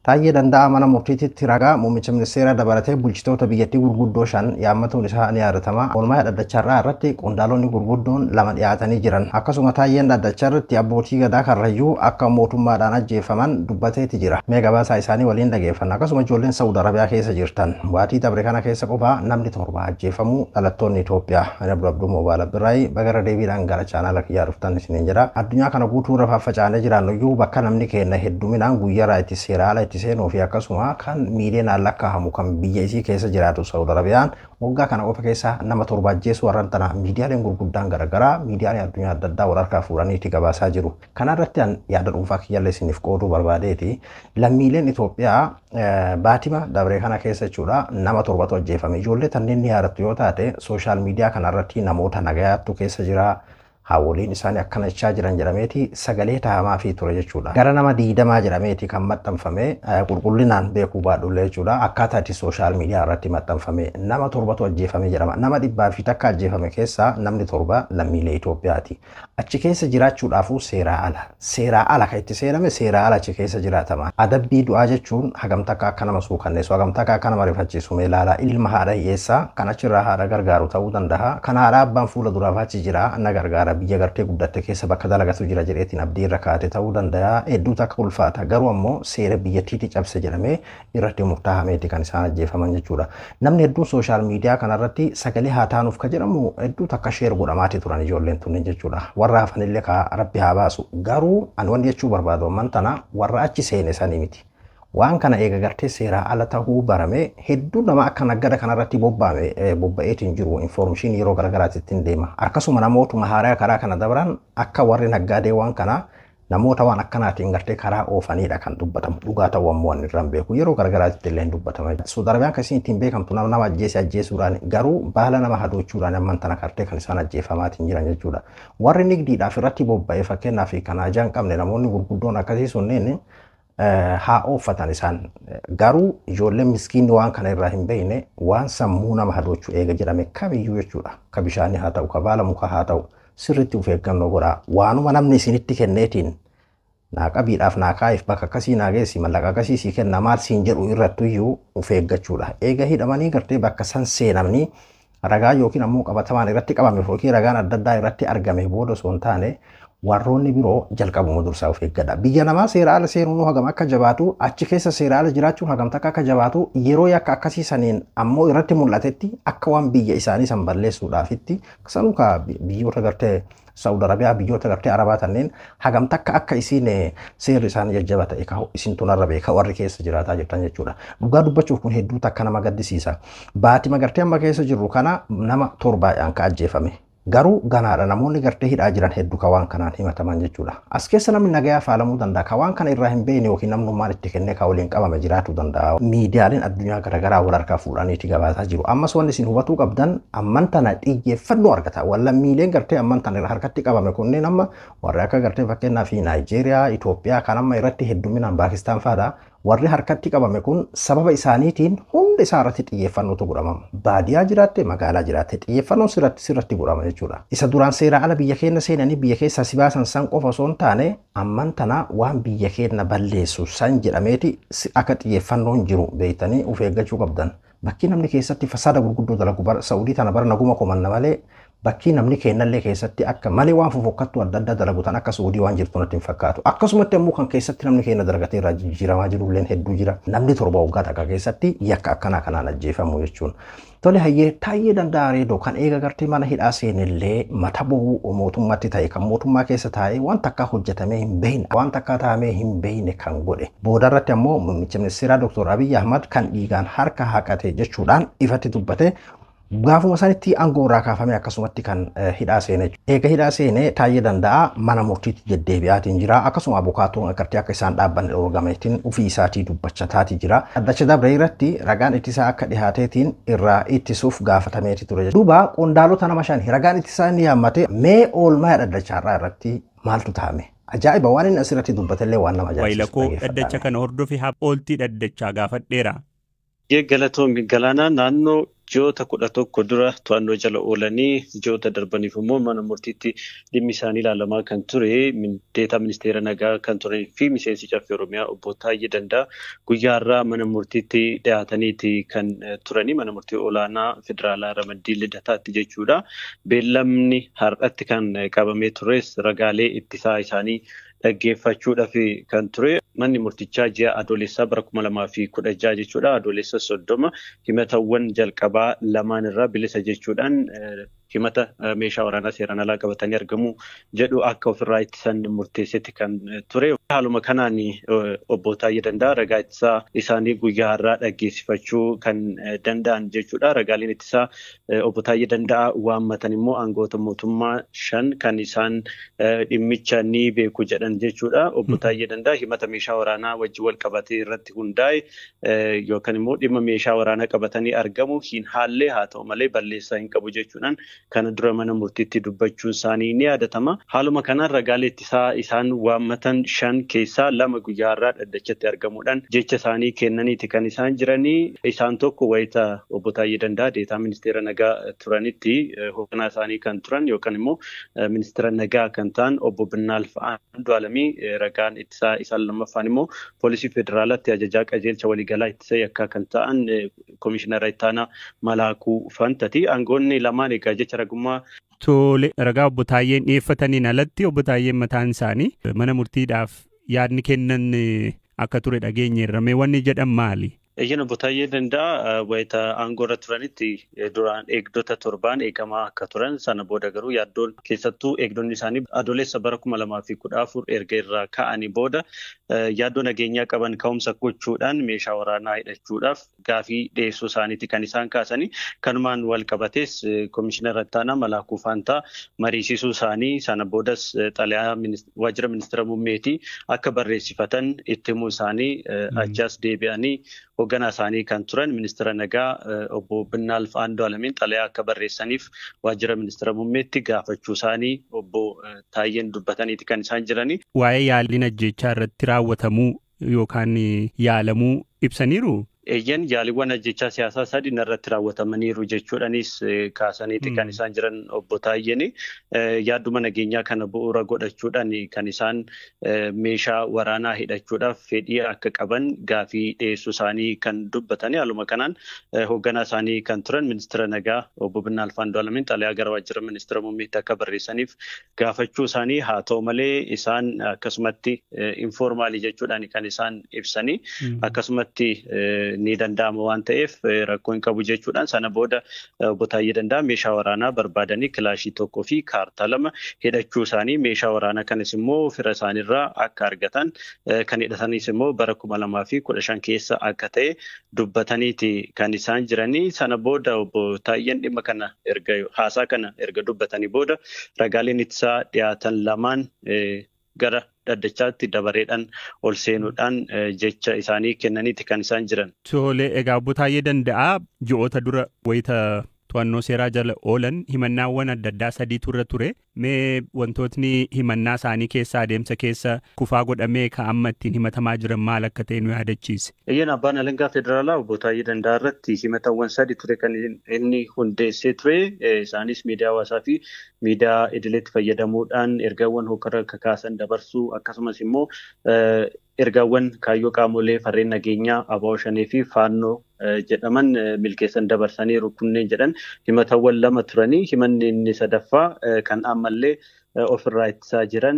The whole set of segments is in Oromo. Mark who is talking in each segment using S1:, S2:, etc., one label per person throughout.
S1: Taayyee Danda'aa mana murtiititti ragaa muummicha ministeeraa dabalatee bulchitoota biyyattii gurguddoo 5 yaammatuun isaa ni yaadatama. Oolmaa dhaddacharraa irratti qondaalonni gurguddoon 2 dhiyaatanii jiran. Akkasuma Taayyeen dhaddacha irratti abbootii gadaa Karrayyuu akka mootummaadhaan ajjeefaman dubbateeti jira. Mee gabaasaa isaanii waliin dhageeffanna. Akkasuma ijoolleen Saawud Arabiyaa keessa jirtan waatii dabre kana keessa qofaa namni 7 ajjeefamuu dhalattoonni Itoophiyaa. Ani Abduu Abduu Moobaala Birraayi bagara deebiidhaan gara chaanaala kiyyaa dhuftan isiniin jedha. Addunyaa kana guutuu irra faffacaanee jiraannu iyyuu bakka namni keenya hedduminaan guyyaraa itti seera ala itti seenuu fi akkasuma kan miiliyoonaan lakkaa'amu kan biyya isii keessa jiraatu Saawud Arabiyaan waggaa kana qofa keessa nama 7 ajjeesuu warran tana miidiyaaleen gurguddaan garaagaraa miidiyaaleen addunyaa adda addaa wal harkaa fuudhanii itti gabaasaa jiru. Kana irratti an yaada dhuunfaa kiyyallee isiniif qooduu barbaadeeti. Lammiileen Itoophiyaa baatima dabree kana keessa jechuudha nama 7tu ajjeefame. Ijoollee tanneen ni yaadattu yoo taate sooshaal miidiyaa kanarratti namoota nagayaattu keessa jira. Haawoliin isaanii akkana jechaa jiran jedhameeti sagalee taa'amaa fi ture jechuudha. Gara nama 20 jedhameeti kan maxxanfame qulqullinaan beekuu baadhullee jechuudha. Akkaataa itti sooshaal miidiyaa irratti maxxanfame nama 7tu ajjeefame jedhama. Nama 101 ajjeefame keessaa namni 7 lammiilee Itoophiyaati. Achi keessa jiraachuudhaafuu seeraa ala. Seeraa ala kan itti seename seeraa ala achi keessa jiraatama. Adabbii du'aa jechuun hagam takka akka nama suukanneessu hagam takka akka nama rifachiisu mee ilaalaa. Ilma haadha hiyyeessaa kan achirraa haadha gargaaru ta'uu danda'a. Kan haadha abbaan fuula duraaf achi jira na gargaara. Biyya gartee guddatte keessa bakka dalagatu jira jedheetiin abdii irra kaate ta'uu danda'a. Hedduu takka ulfaata. Garuu ammoo seera biyyattiitti cabse jedhamee irratti murtaa'ameeti kan isaan ajjeefaman jechuudha. Namni hedduun sooshaal miidiyaa kanarratti sagalee haa taanuuf ka jedhamu hedduu takka sheer godhamaati turan ijoolleen tunneen jechuudha. Warra hafanillee ka rabbi haa baasu. Garuu ani wanti jechuu barbaadu amman tana warra achi seene sanii miti. Waan kana eega gartee seeraa ala ta'uu barame hedduu nama akka naggada kanarratti bobba'ame bobba'eetiin jiru informeeshinii yeroo garagaraatti ittiin deema. Akkasuma namootuma haaraa karaa kana dabran akka warri naggaadee waan kana namoota waan akkanaatiin gartee karaa oofanidha kan dubbatamu. Dhugaa ta'uu ammoo waan irraan beeku yeroo garagaraatti illee dubbatama. Saawud Arabiyaan akkasiin ittiin beekamtu nama ajjeese ajjeesuudhaan garuu baala nama hadoochuudhaan amman tana gartee kan isaan ajjeefamaatiin jiran jechuudha. Warri nigdiidhaaf irratti bobba'e fakkeenyaaf kan ajaan qabne namoonni gurguddoon akkasii sunneen haa ooffatan isaan. Garuu ijoolleen miskiinni waan kana irraa hin beekne waan sammuu nama hadoochuu eega jedhame kamiyyuu jechuudha. Ka bishaanii haa ta'u, ka baala mukaa haa ta'u sirriitti of eeggannoo godhaa. Waanuma namni isinitti kenneetiin naa qabiidhaaf naa kaa'eef bakka akkasii naa geessi mallaqa akkasii sii kenna maal siin jedhu irrattu iyyuu of eeggachuudha. Eega hidhamanii gartee bakka san seenamanii ragaa yookiin ammoo qabatamaan irratti qabame yookiin ragaan adda addaa irratti argame booda osoo hin taane warroonni biroo jalqabuma dursaa of eeggadha. Biyya namaa seera ala seenuun hagam akka jabaatu achi keessa seera ala jiraachuun hagam takka akka jabaatu yeroo yakka akkasii saniin ammoo irratti mul'atetti akka waan biyya isaanii san balleessuudhaafitti sanuu ka biyyoota gartee Saawud Arabiyaa biyyoota gartee Arabaa tanneen hagam takka akka isiin seerri isaanii jajjaba ta'e ka isin tunarra beeka warri keessa jiraataa jirtan jechuudha. Dhugaa dubbachuuf kun hedduu takka nama gaddisiisa. Baatima gartee amma keessa jirru kana nama 7 ka ajjeefame. Garuu ganaadha namoonni gartee hidhaa jiran hedduu ka waan kanaan himataman jechuudha. As keessa namni nagayaa faalamuu danda'a. Ka waan kana irraa hin beekne yookiin namnummaan itti kennee ka waliin qabame jiraachuu danda'a. Miidiyaaleen addunyaa garaagaraa wal harkaa fuudhaniiti gabaasaa jiru. Ammas wanni isin hubatuu qabdan amman tana xiyyeeffannoo argata. Lammiileen gartee amman tana irra harkatti qabame kunneen amma warri akka gartee fakkeenyaaf Naayijeeriyaa, Itoophiyaa kan amma irratti hedduminaan Paakistaan fa'aadha. Warri harkatti qabame kun sababa isaaniitiin hunda isaa irratti xiyyeeffannootu godhama. Baadiyaa jiraatte magaalaa jiraatte xiyyeeffannoon sirratti godhama jechuudha. Isa duraan seera ala biyya keenya seenanii biyya keessaa si baasan san qofa osoo hin taane amman tana waan biyya keenya balleessu san jedhameeti akka xiyyeeffannoon jiru beektanii of eeggachuu qabdan. Bakki namni keessatti fasaada gurguddoo dalagu Saa'udii tana bara naguma komanna malee bakki namni kennallee keessatti akka malee waan fofokkattu adda addaa dalagu tan akka Saa'udii waan jirtu natti hin fakkaatu. Akkasumatti ammoo kan keessatti namni kenna dalagatee irraa jijjiiramaa jirulleen hedduu jira. Namni 7 waggaa takka keessatti yakka akkanaa kanaan ajjeefamu jechuun. Tole hayyee Taayyee Danda'aa Reedoo kan eega gartee mana hidhaa seenellee mata bu'uu mootummaatti ta'e kan mootummaa keessa taa'ee waan takkaa hojjetamee hin beekne waan takkaa taa'amee hin beekne kan godhe. Boodarratti ammoo muummicha ministeeraa Dr. Abiyyi Ahmad kan dhiigaan harka haqate jechuudhaan ifatti dubbate. Gaafuma sanitti aangoo irraa kaafame akkasumatti kan hidhaa seene. Eega hidhaa seene Taayyee Danda'aa mana murtiitti deddeebi'aatiin jira. Akkasuma abukaatoon gartee akka isaan dhaabbanne dhoorgameetiin ofii isaatii dubbachataati jira. Dhaddacha dabre irratti ragaan ittisaa akka dhihaateetiin irraa ittisuuf gaafatameeti ture. Duuba qondaalota nama 5 ragaan ittisaa inni yaammate mee oolmaa dhaddachaarraa irratti maaltu taa'ame? Ajaa'iba waan inni asirratti dubbatellee waan nama ajaa'ibsiisu.
S2: Waayilakoo dhaddacha kana hordofe ooltii dhaddachaa gaafadheera.
S3: Galatoomii Galaanaa naannoo
S2: Ji'oota 11 dura to'annoo jala oolanii ji'oota darbaniif immoo mana murtiitti dhimmi isaanii ilaalamaa kan ture deetaa ministeera nagaa kan turanii fi miseensi caffee Oromiyaa obbo Taayyee Danda'a guyyaa har'aa mana murtiitti dhiyaataniiti kan turanii mana murtii olaanaa federaalaa ramaddii Lidataatti jechuudha. Beellamni har'atti kan qabamee tures ragaalee ittisaa isaanii dhaggeeffachuudhaaf kan ture. Manni murtichaa ji'a adoolessaa bara 2016 jechuudha. Adoolessa 30 himatawwan jalqabaa lamaan irraa bilisa jechuudhaan himata meeshaa waraanaa seeraan alaa qabatanii argamu jedhu akka ofirraa ittisan murteessetti kan ture. Haaluma kanaan obbo Taayyee Danda'a ragaa ittisaa isaanii guyyaa har'aa dhaggeessifachuu kan danda'an jechuudha. Ragaaleen ittisaa obbo Taayyee Danda'a waammatan immoo aangoota mootummaa 5 kan isaan dhimmicha ni beeku jedhan jechuudha. Obbo Taayyee Danda'a himata meeshaa waraanaa wajjin wal qabatee irratti hundaa'e yookaan immoo dhimma meeshaa waraanaa qabatanii argamu hin haallee haa ta'u malee balleessaa hin qabu jechuudhaan kana dura mana murtiitti dubbachuun isaanii ni yaadatama. Haaluma kanaan ragaalee ittisaa isaan waammatan 5 keessaa 2 guyyaa har'aa dhaddachatti argamuudhaan jecha isaanii kennaniiti kan isaan jiranii. Isaan tokko wayita obbo Taayyee Danda'a deetaa ministeera nagaa turanitti hoogganaa isaanii kan turan yookaan immoo ministeera nagaa kan ta'an obbo Binnaalf Andu'aalamii ragaan ittisaa isaan lammaffaan immoo poolisii federaalaatti ajajaa qajeelcha waliigalaa ittisa yakkaa kan ta'an komishinara ittaanaa Malaakuu Fantati. Aangoonni lamaan egaa jecha ragummaa
S3: Tole ragaa obbo Taayyeen dhiyeeffataniin alatti obbo Taayyeen mataan isaanii mana murtiidhaaf yaadni kennan akka ture dhageenyeerra. Mee wanni jedhan maali?
S2: Eeyyan obbo Taayyee Danda'a wayita aangoo irra turanitti duraan eegdota 7 eegamaa akka turan sana booda garuu yaaddoon keessattuu eegdonni isaanii adoolessa bara 2014 erga irraa ka'anii booda yaaddoo nageenyaa qaban ka'umsa gochuudhaan meeshaa waraanaa hidhachuudhaaf gaafii dhiyeessuu isaaniiti kan isaan kaasanii. Kanumaan wal qabatees komishinara ittaanaa Malaakuu Faantaa mariisisuu isaanii sana boodas xalayaa waajjira ministeera muummeetii akka barreessifatan itti himuu isaanii achaas deebi'anii hoogganaa isaanii kan turan ministeera nagaa obbo Binnaalf Andu'aalamiin xalayaa akka barreessaniif waajjira ministeera muummeetti gaafachuu isaanii obbo Taayyeen dubbataniiti kan isaan jiranii.
S3: Waa'ee yaaliin ajjechaa irratti raawwatamuu yookaan yaalamuu ibsaniiru?
S2: Eeyyan yaaliiwwan ajjechaa siyaasaa sadii irratti raawwatamaniiru jechuudhaanis kaasaniiti kan isaan jiran obbo Taayyeen. Yaadduma nageenyaa kana bu'uura godhachuudhaan kan isaan meeshaa waraanaa hidhachuudhaaf fedhii akka qaban gaafii dhiyeessuu isaanii kan dubbatani. Haaluma kanaan hoogganaa isaanii kan turan ministeera nagaa obbo Binnaalf Andu'aalamiin xalayaa gara waajjira ministeera muummeetti akka barreessaniif gaafachuu isaanii haa ta'u malee isaan akkasumatti informaalii jechuudhaan kan isaan ibsanii akkasumatti ni danda'ama waan ta'eef rakkoo hin qabu jechuudhaan sana booda obbo Taayyee Danda'a meeshaa waraanaa barbaadanii kilaashii 1 fi kaartaa 2 hidhachuu isaanii meeshaa waraanaa kanas immoo fira isaaniirraa akka argatan kan hidhatanis immoo bara 2015 keessa akka ta'e dubbataniiti kan isaan jiranii. Sana booda obbo Taayyeen dhimma kana erga haasaa kana erga dubbatanii booda ragaaleen ittisaa dhiyaatan lamaan gara dhaddachaatti dabareedhaan ol seenuudhaan jecha isaanii kennaniiti kan isaan jiran.
S3: Tole egaa obbo Taayyee Danda'a ji'oota dura wayita to'annoo seeraa jala oolan himannaawwan adda addaa 3 irra ture. Mee wantootni himannaa isaanii keessa adeemsa keessa kufaa godhamee ka amma ittiin himatamaa jiran maal akka ta'e nu yaadachiise?
S2: Eeyyan abbaan alangaa federaalaa obbo Taayyee Danda'a irratti himatawwan 3 ture kan inni hundeessee ture. Isaanis miidiyaa hawaasaa fi miidiyaa idileetti fayyadamuudhaan ergaawwan hokkara kakaasan dabarsuu akkasumas immoo ergaawwan kaayyoo qaamolee farreen nageenyaa ABO 5 fi Faannoo jedhaman milkeessan dabarsaniiru kunneen jedhan himatawwan 2 turanii. Himanni inni sadaffaa kan ammallee ofirraa ittisaa jiran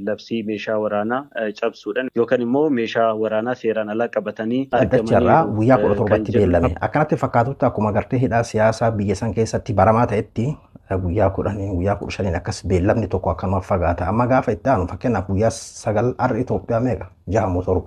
S2: labsii meeshaa waraanaa cabsuudhaan yookaan immoo meeshaa waraanaa seeraan alaa qabatanii
S1: Dhaddacharraa guyyaa 17tti beellame. Akkanatti fakkaatutti akkuma gartee hidhaa siyaasaa biyya san keessatti baramaa ta'etti guyyaa 10 guyyaa 15 akkas beellamni tokko akkanuma fagaata. Amma gaafa itti aanu fakkeenyaaf guyyaa 9 har'a Itoophiyaa meeqa? 6 moo 7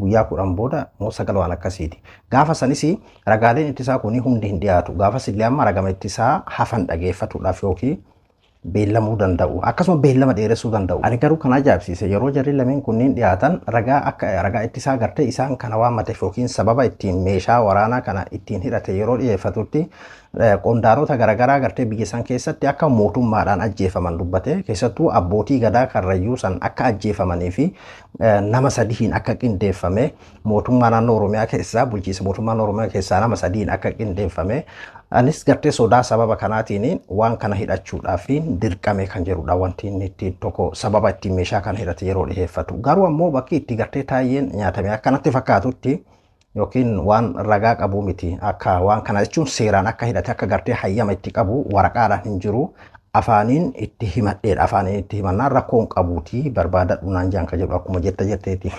S1: guyyaa 10 booda moo 9 waan akkasiiti. Gaafa sanis ragaaleen ittisaa kun hundi hin dhiyaatu. Gaafas illee amma ragama ittisaa hafan dhageeffatuudhaaf yookiin beellamuu danda'u. Akkasuma beellama dheeressuu danda'u. Ani garuu kan ajaa'ibsiise yeroo jarri lameen kunneen dhiyaatan ragaa akka ragaa ittisaa gartee isaan kana waammateef yookiin sababa ittiin meeshaa waraanaa kana ittiin hidhate yeroo dhiyeeffatutti qondaalota garaagaraa gartee biyya san keessatti akka mootummaadhaan ajjeefaman dubbate keessattuu abbootii gadaa karrayyuu san akka ajjeefamanii fi nama sadiin akka qindeeffame mootummaa naannoo Oromiyaa keessaa bulchiinsa mootummaa naannoo Oromiyaa keessaa nama sadiin akka qindeeffame Anis gartee sodaa sababa kanaatiin waan kana hidhachuudhaaf dirqame kan jedhudha wanti inni ittiin tokko sababa ittiin meeshaa kana hidhate yeroo dhiheeffatu. Garuu ammoo bakki itti gartee Taayyeen nyaatame akkanatti fakkaatutti yookiin waan ragaa qabu miti, akka waan kana jechuun seeraan akka hidhate akka gartee hayyama itti qabu waraqaadhaan hin jiru. Afaaniin itti himadheedha. Afaaniin itti himannaan rakkoon qabuuti barbaadadhu naan jaan kan jedhu akkuma jetta jetteeti.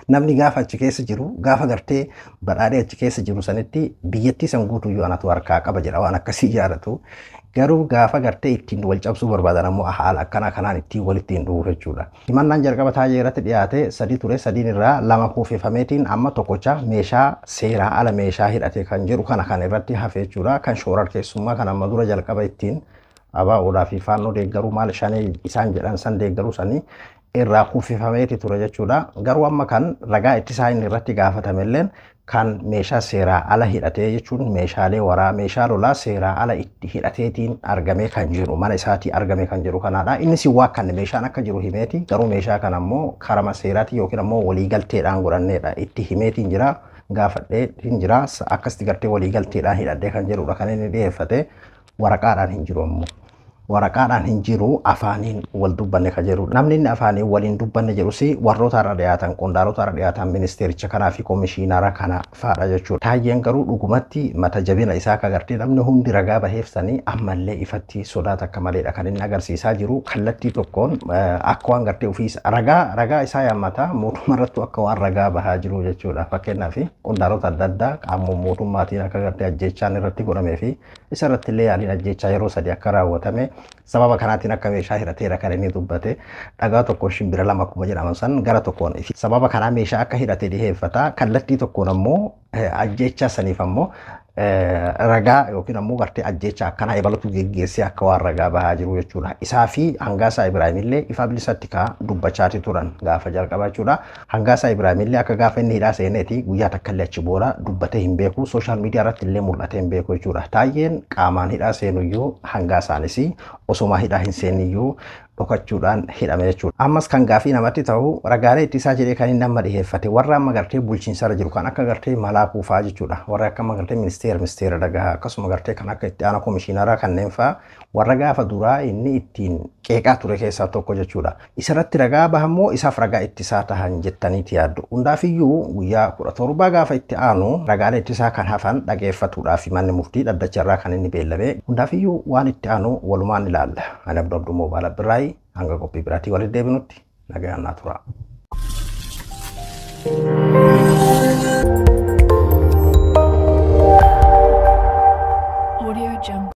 S1: Namni gaafa achi keessa jiru, gaafa gartee badhaadhee achi keessa jiru sanitti biyyattii san guutuyyuu anatu harkaa qaba jedha waan akkasii jaallatu. Garuu gaafa gartee ittiin wal cabsuu barbaadan ammoo haala akkana kanaan ittiin walitti hin dhufu jechuudha. Himannaan jalqaba Taayyee irratti dhiyaate 3 ture, 3 irraa 2 kuufifameetiin amma tokkocha meeshaa seeraa ala meeshaa hidhate kan jedhu kana kan irratti hafe jechuudha. Kan shoorar keessummaa kan amma dura jalqaba ittiin abaa'uudhaa fi faannoo deeggaruu maal shanee isaan jedhan san deeggaruu sanii irraa kuufifameeti ture jechuudha. Garuu amma kan ragaa ittisaa inni irratti gaafatamelleen kan meeshaa seeraa ala hidhatee jechuun meeshaalee waraa meeshaa lolaa seeraa ala itti hidhateetiin argamee kan jiru mana isaatii argamee kan jiru kanaadha. Innis waa kan meeshaan akka jiru himeeti, garuu meeshaa kana ammoo karama seeraatii yookiin ammoo waliigalteedhaan godhanneedha itti himeetiin jira, gaafadheetiin jira, akkasitti gartee waliigalteedhaan hidhadhee kan jedhudha kan inni dhiyeeffate. Waraqaadhaan hin jiru ammoo. Waraqaadhaan hin jiru, afaaniin wal dubbanne kan jedhu. Namni inni afaaniin waliin dubbanne jedhus warroota irra dhiyaatan, qondaalota irra dhiyaatan ministeericha kanaa fi komishiinara kana fa'aadha jechuudha. Taayyeen garuu dhugumatti mata jabina isaa akka gartee namni hundi ragaa baheefsanii ammallee ifatti sodaata akka maleedha kan inni agarsiisaa jiru. Kallattii tokkoon akka waan gartee ofii ragaa isaa yaammata mootummaa irrattu akka waan ragaa bahaa jiru jechuudha. Fakkeenyaaf qondaalota adda addaa qaama mootummaatiin akka gartee ajjeechaan irratti godhamee fi isa irratti illee yaaliin ajjeechaa yeroo 3 akka raawwatame sababa kanaatiin akka meeshaa hidhateera kan inni dubbate. Dhagaa tokko shimbira 2 akkuma jedhaman san gara tokkoon sababa kanaa meeshaa akka hidhate dhiheeffata. Kallattii tokkoon ammoo ajjeechaa saniif ammoo ragaa yookiin ammoo gartee ajjeechaa akkanaa ebalatu geggeessee akka waan ragaa bahaa jiru jechuudha. Isaa fi Hangaasaa Ibraahimillee ifa bilisatti kaa dubbachaati turan gaafa jalqabaa jechuudha. Hangaasaa Ibraahimillee akka gaafa inni hidhaa seeneeti guyyaa takka illee achi booda dubbatee hin beeku, sooshaal miidiyaa irratti illee mul'atee hin beeku jechuudha. Taayyeen qaamaan hidhaa seenuyyuu Hangaasaanis osuma hidhaa hin seeniyyuu dhokachuudhaan hidhame jechuudha. Ammas kan gaafii namatti ta'u ragaalee ittisaa jedhee kan inni amma dhiheeffate warra amma gartee bulchiinsarra jiru kan akka gartee Malaakuu fa'aa jechuudha. Warra akka amma gartee ministeera dhagaa akkasuma gartee kan akka itti aanaa komishiinaraa kanneen fa'aa warra gaafa duraa inni ittiin qeeqaa ture keessaa tokko jechuudha. Isarratti ragaa bahammoo isaaf ragaa ittisaa tahan jettaniiti yaaddu. Hundaafiyyuu guyyaa 17 gaafa itti aanu ragaalee ittisaa kan hafan dhageeffatuudhaaf manni murtii dhaddacharraa kan inni beellame. Hundaafiyyuu waan itti aanu walumaan ilaalla. Ani Abduu Abduu Moobaala Birraayi hanga qophii biraatii walitti deebinutti nagaan naa tura.
S4: Audio Jungle.